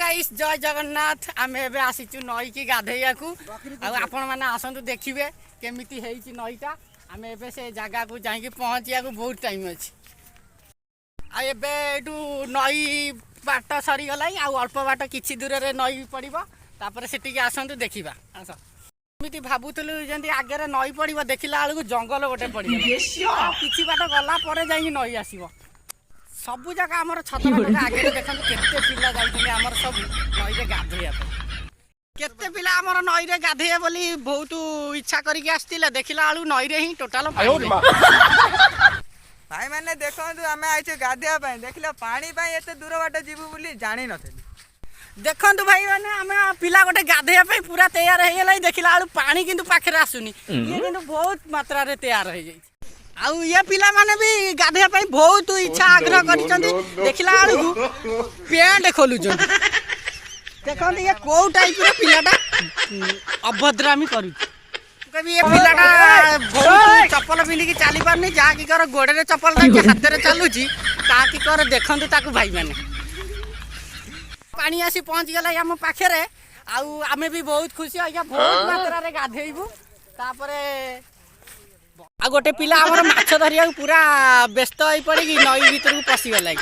Guys, ଜୟ ଜଗନ୍ନାଥ। ଆମେ ଏବେ ଆସିଛୁ ନଈକି ଗାଧେଇବାକୁ। ଆଉ ଆପଣମାନେ ଆସନ୍ତୁ, ଦେଖିବେ କେମିତି ହେଇଛି ନଈଟା। ଆମେ ଏବେ ସେ ଜାଗାକୁ ଯାଇକି ପହଞ୍ଚିବାକୁ ବହୁତ ଟାଇମ୍ ଅଛି। ଆଉ ଏବେ ଏଇଠୁ ନଈ ବାଟ ସରିଗଲାଣି, ଆଉ ଅଳ୍ପ ବାଟ କିଛି ଦୂରରେ ନଈ ପଡ଼ିବ। ତାପରେ ସେଠିକି ଆସନ୍ତୁ, ଦେଖିବା। ଆସ। ଏମିତି ଭାବୁଥିଲୁ ଯେମିତି ଆଗରେ ନଈ ପଡ଼ିବ, ଦେଖିଲା ବେଳକୁ ଜଙ୍ଗଲ ଗୋଟେ ପଡ଼ିବ। ଆଉ କିଛି ବାଟ ଗଲା ପରେ ଯାଇକି ନଈ ଆସିବ। ସବୁ ଜାଗା ଆମର ଛତରା ଟଙ୍କା ଆଗରେ ଦେଖନ୍ତୁ, କେତେ ପିଲା ଯାଉଛନ୍ତି ଆମର ସବୁ ନଈରେ ଗାଧୋଇବା ପାଇଁ। କେତେ ପିଲା ଆମର ନଈରେ ଗାଧେଇବେ ବୋଲି ବହୁତ ଇଚ୍ଛା କରିକି ଆସିଥିଲେ, ଦେଖିଲା ବେଳକୁ ନଈରେ ହିଁ ଟୋଟାଲ। ଭାଇମାନେ, ଦେଖନ୍ତୁ, ଆମେ ଆଇଛୁ ଗାଧେଇବା ପାଇଁ। ଦେଖିଲ, ପାଣି ପାଇଁ ଏତେ ଦୂର ବାଟ ଯିବୁ ବୋଲି ଜାଣିନଥିଲି। ଦେଖନ୍ତୁ ଭାଇମାନେ, ଆମେ ପିଲା ଗୋଟେ ଗାଧେଇବା ପାଇଁ ପୁରା ତୈୟାର ହେଇଗଲାଣି। ଦେଖିଲା ବେଳକୁ ପାଣି କିନ୍ତୁ ପାଖରେ ଆସୁନି। ଇଏ କିନ୍ତୁ ବହୁତ ମାତ୍ରାରେ ତୈୟାର ହେଇଯାଇଛି। ଆଉ ଇଏ ପିଲାମାନେ ବି ଗାଧେଇବା ପାଇଁ ବହୁତ ଇଚ୍ଛା ଆଗ୍ରହ କରିଛନ୍ତି। ଦେଖିଲା ବେଳକୁ ପ୍ୟାଣ୍ଟ ଖୋଲୁଛନ୍ତି। ଦେଖନ୍ତୁ, ଇଏ କୋଉ ଟାଇପର ପିଲାଟା ଅଭଦ୍ରାମି କରୁଛି। ମୁଁ କହିବି, ଏ ପିଲାଟା ବହୁତ ଚପଲ ପିନ୍ଧିକି ଚାଲି ପାରୁନି। ଯାହାକି କର ଗୋଡରେ ଚପଲ ଧରିଛି, ହାତରେ ଚାଲୁଛି। ତାହା କି କର, ଦେଖନ୍ତୁ ତାକୁ ଭାଇମାନେ। ପାଣି ଆସି ପହଞ୍ଚିଗଲା ଆମ ପାଖରେ, ଆଉ ଆମେ ବି ବହୁତ ଖୁସି ଆଜ୍ଞା। ବହୁତ ମାତ୍ରାରେ ଗାଧେଇବୁ। ତାପରେ ଆଉ ଗୋଟେ ପିଲା ଆମର ମାଛ ଧରିବାକୁ ପୁରା ବ୍ୟସ୍ତ ହେଇ ପଡ଼ିକି ନଈ ଭିତରକୁ ପଶିଗଲା।